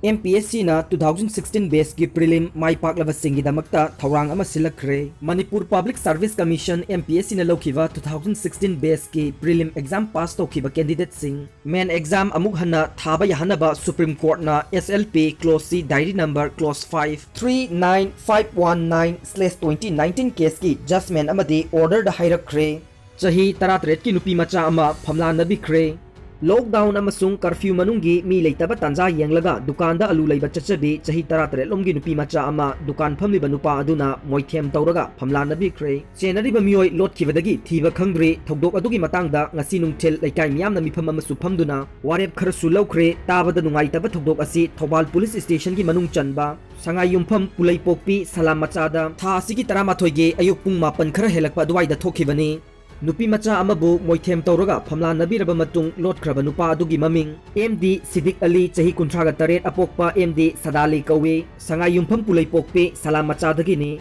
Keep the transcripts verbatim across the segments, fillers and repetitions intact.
MPSCꯅ two thousand sixteen batchꯀꯤ prelim ꯃꯥꯏ ꯄꯥꯛꯂꯕꯁꯤꯡꯒꯤꯗꯃꯛꯇ ꯊꯧꯔꯥꯡ ꯑꯃ ꯁꯤꯜꯂꯛꯈ꯭ꯔꯦ꯫ Manipur Public Service Commission, MPSCꯅ ꯂꯧꯈꯤꯕ two thousand sixteen batchꯀꯤ prelim exam pass ꯇꯧꯈꯤꯕ candidateꯁꯤꯡ main exam ꯑꯃꯨꯛ ꯍꯟꯅ ꯊꯥꯕ ꯌꯥꯍꯟꯅꯕ Supreme Courtꯅ SLP clause C, diary number clause five, three nine five one nine slash twenty nineteen caseꯀꯤ judgment ꯑꯃꯗꯤ orderꯗ ꯍꯥꯏꯔꯛꯈ꯭ꯔꯦ꯫ ꯆꯍꯤ ꯇꯔꯥꯇꯔꯦꯠꯀꯤ ꯅꯨꯄꯤ ꯃꯆꯥ ꯑꯃ ꯐꯝꯂꯥꯟꯅꯕꯤꯈ꯭ꯔꯦ꯫ Lockdown ꯑꯃꯁꯨꯡ curfew ꯃꯅꯨꯡꯒꯤ ꯃꯤ ꯂꯩꯇꯕ ꯇꯥꯟꯖꯥ ꯌꯦꯡꯂꯒ ꯗꯨꯀꯥꯟꯗ ꯑꯂꯨ ꯂꯩꯕ ꯆꯠꯆꯕꯤ ꯆꯍꯤ ꯇꯔꯥꯇꯔꯦꯠ ꯂꯣꯝꯒꯤ ꯅꯨꯄꯤ ꯃꯆꯥ ꯑꯃ ꯗꯨꯀꯥꯟ ꯐꯝꯂꯤꯕ ꯅꯨꯄꯥ ꯑꯗꯨꯅ ꯃꯣꯏꯊꯦꯝ ꯇꯧꯔꯒ ꯐꯝꯂꯥꯟꯅꯕꯤꯈ꯭ꯔꯦ꯫ ꯆꯦꯟꯅꯔꯤꯕ ꯃꯤꯑꯣꯏ ꯂꯣꯠꯈꯤꯕꯗꯒꯤ ꯊꯤꯕ ꯈꯪꯗ꯭ꯔꯤ꯫ ꯊꯧꯗꯣꯛ ꯑꯗꯨꯒꯤ ꯃꯇꯥꯡꯗ ꯉꯁꯤ ꯅꯨꯡꯊꯤꯜ ꯂꯩꯀꯥꯏ ꯃꯤꯌꯥꯝꯅ ꯃꯤꯐꯝ ꯑꯃꯁꯨ ꯐꯝꯗꯨꯅ ꯋꯥꯔꯦꯞ ꯈꯔꯁꯨ ꯂꯧꯈ꯭ꯔꯦ꯫ ꯇꯥꯕꯗ ꯅꯨꯡꯉꯥꯏꯇꯕ ꯊꯧꯗꯣꯛ ꯑꯁꯤ ꯊꯧꯕꯥꯜ Police Stationꯒꯤ ꯃꯅꯨꯡ ꯆꯟꯕ ꯁꯉꯥꯏꯌꯨꯝꯐꯝ ꯄꯨꯂꯩꯄꯣꯛꯄꯤ ꯁꯂꯥꯝ ꯃꯆꯥꯗ ꯊꯥ ꯑꯁꯤꯒꯤ ꯇꯔꯥꯃꯥꯊꯣꯏꯒꯤ ꯑꯌꯨꯛ ꯄꯨꯡ ꯃꯥꯄꯟ ꯈꯔ ꯍꯦꯜꯂꯛꯄ ꯑꯗꯨꯋꯥꯏꯗ ꯊꯣꯛꯈꯤꯕꯅꯤ꯫ ꯅꯨꯄꯤ ꯃꯆꯥ ꯑꯃꯕꯨ ꯃꯣꯏꯊꯦꯝ ꯇꯧꯔꯒ ꯐꯝꯂꯥꯟꯅꯕꯤꯔꯕ ꯃꯇꯨꯡ ꯂꯣꯠꯈ꯭ꯔꯕ ꯅꯨꯄꯥ ꯑꯗꯨꯒꯤ ꯃꯃꯤꯡ MD ꯁꯤꯗꯤꯛ ꯑꯂꯤ, ꯆꯍꯤ ꯀꯨꯟꯊ꯭ꯔꯥꯒ ꯇꯔꯦꯠ, ꯑꯄꯣꯛꯄ MD ꯁꯗꯥꯂꯤ ꯀꯧꯏ꯫ ꯁꯉꯥꯏꯌꯨꯝꯐꯝ ꯄꯨꯂꯩꯄꯣꯛꯄꯤ ꯁꯂꯥꯝ ꯃꯆꯥꯗꯒꯤꯅꯤ꯫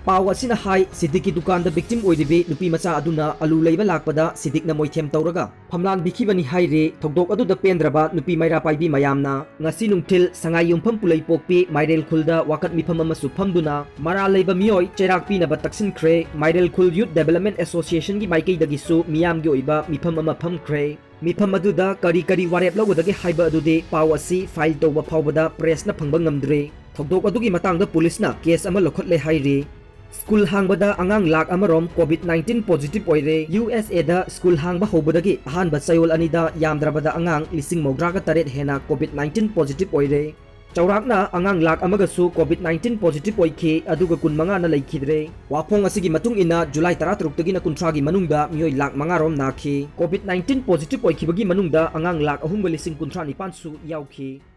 ꯄꯥꯎ ꯑꯁꯤꯅ ꯍꯥꯏ, ꯁꯤꯗꯤꯛꯀꯤ ꯗꯨꯀꯥꯟꯗ victim ꯑꯣꯏꯔꯤꯕꯤ ꯅꯨꯄꯤ ꯃꯆꯥ ꯑꯗꯨꯅ ꯑꯂꯨ ꯂꯩꯕ ꯂꯥꯛꯄꯗ ꯁꯤꯗꯤꯛꯅ ꯃꯣꯏꯊꯦꯝ ꯇꯧꯔꯒ ꯐꯝꯂꯥꯟꯕꯤꯈꯤꯕꯅꯤ ꯍꯥꯏꯔꯤ꯫ ꯊꯧꯗꯣꯛ ꯑꯗꯨꯗ ꯄꯦꯟꯗ꯭ꯔꯕ ꯅꯨꯄꯤ ꯃꯩꯔꯥ ꯄꯥꯏꯕꯤ ꯃꯌꯥꯝꯅ ꯉꯁꯤ ꯅꯨꯡꯊꯤꯜ ꯁꯉꯥꯏꯌꯨꯝꯐꯝ ꯄꯨꯂꯩꯄꯣꯛꯄꯤ ꯃꯥꯏꯔꯦꯜ ꯈꯨꯜꯗ ꯋꯥꯀꯠ ꯃꯤꯐꯝ ꯑꯃꯁꯨ ꯐꯝꯗꯨꯅ ꯃꯔꯥꯜ ꯂꯩꯕ ꯃꯤꯑꯣꯏ ꯆꯩꯔꯥꯛ ꯄꯤꯅꯕ ꯇꯛꯁꯤꯟꯈ꯭ꯔꯦ꯫ ꯃꯥꯏꯔꯦꯜ ꯈꯨꯜ Youth Development Associationꯒꯤ ꯃꯥꯏꯀꯩꯗꯒꯤꯁꯨ ꯃꯤꯌꯥꯝꯒꯤ ꯑꯣꯏꯕ ꯃꯤꯐꯝ ꯑꯃ ꯐꯝꯈ꯭ꯔꯦ꯫ ꯃꯤꯐꯝ ꯑꯗꯨꯗ ꯀꯔꯤ ꯀꯔꯤ ꯋꯥꯔꯦꯞ ꯂꯧꯒꯗꯒꯦ ꯍꯥꯏꯕ ꯑꯗꯨꯗꯤ ꯄꯥꯎ ꯑꯁꯤ file ꯇꯧꯕ ꯐꯥꯎꯕꯗ pressꯅ ꯐꯪꯕ ꯉꯝꯗ꯭ꯔꯤ꯫ ꯊꯧꯗꯣꯛ ꯑꯗꯨꯒꯤ ꯃꯇꯥꯡꯗ policeꯅ case ꯑꯃ ꯂꯧꯈꯠꯂꯦ ꯍꯥꯏꯔꯤ꯫ ꯁ꯭ꯀꯨꯜ ꯍꯥꯡꯕꯗ ꯑꯉꯥꯡ ꯂꯥꯈ ꯑꯃꯔꯣꯝ COVID nineteen positive ꯑꯣꯏꯔꯦ꯫ USAꯗ ꯁ꯭ꯀꯨꯜ ꯍꯥꯡꯕ ꯍꯧꯕꯗꯒꯤ ꯑꯍꯥꯟꯕ ꯆꯌꯣꯜ ꯑꯅꯤꯗ ꯌꯥꯝꯗ꯭ꯔꯕꯗ ꯑꯉꯥꯡ ꯂꯤꯁꯤꯡ ꯃꯧꯗ꯭ꯔꯥꯒ ꯇꯔꯦꯠ ꯍꯦꯟꯅ COVID nineteen positive ꯑꯣꯏꯔꯦ꯫ ꯆꯥꯎꯔꯥꯛꯅ ꯑꯉꯥꯡ ꯂꯥꯈ ꯑꯃꯒꯁꯨ COVID nineteen positive ꯑꯣꯏꯈꯤ, ꯑꯗꯨꯒ ꯀꯨꯟꯃꯉꯥꯅ ꯂꯩꯈꯤꯗ꯭ꯔꯦ꯫ ꯋꯥꯐꯣꯡ ꯑꯁꯤꯒꯤ ꯃꯇꯨꯡ ꯏꯟꯅ, ꯖꯨꯂꯥꯏ ꯇꯔꯥꯇꯔꯨꯛꯇꯒꯤꯅ ꯀꯨꯟꯊ꯭ꯔꯥꯒꯤ ꯃꯅꯨꯡꯗ ꯃꯤꯑꯣꯏ ꯂꯥꯈ ꯃꯉꯥꯔꯣꯝ ꯅꯥꯈꯤ꯫ COVID nineteen positive ꯑꯣꯏꯈꯤꯕꯒꯤ ꯃꯅꯨꯡꯗ ꯑꯉꯥꯡ ꯂꯥꯈ ꯑꯍꯨꯝꯒ ꯂꯤꯁꯤꯡ ꯀꯨꯟꯊ꯭ꯔꯥ ꯅꯤꯄꯥꯟꯁꯨ ꯌꯥꯎꯈꯤ꯫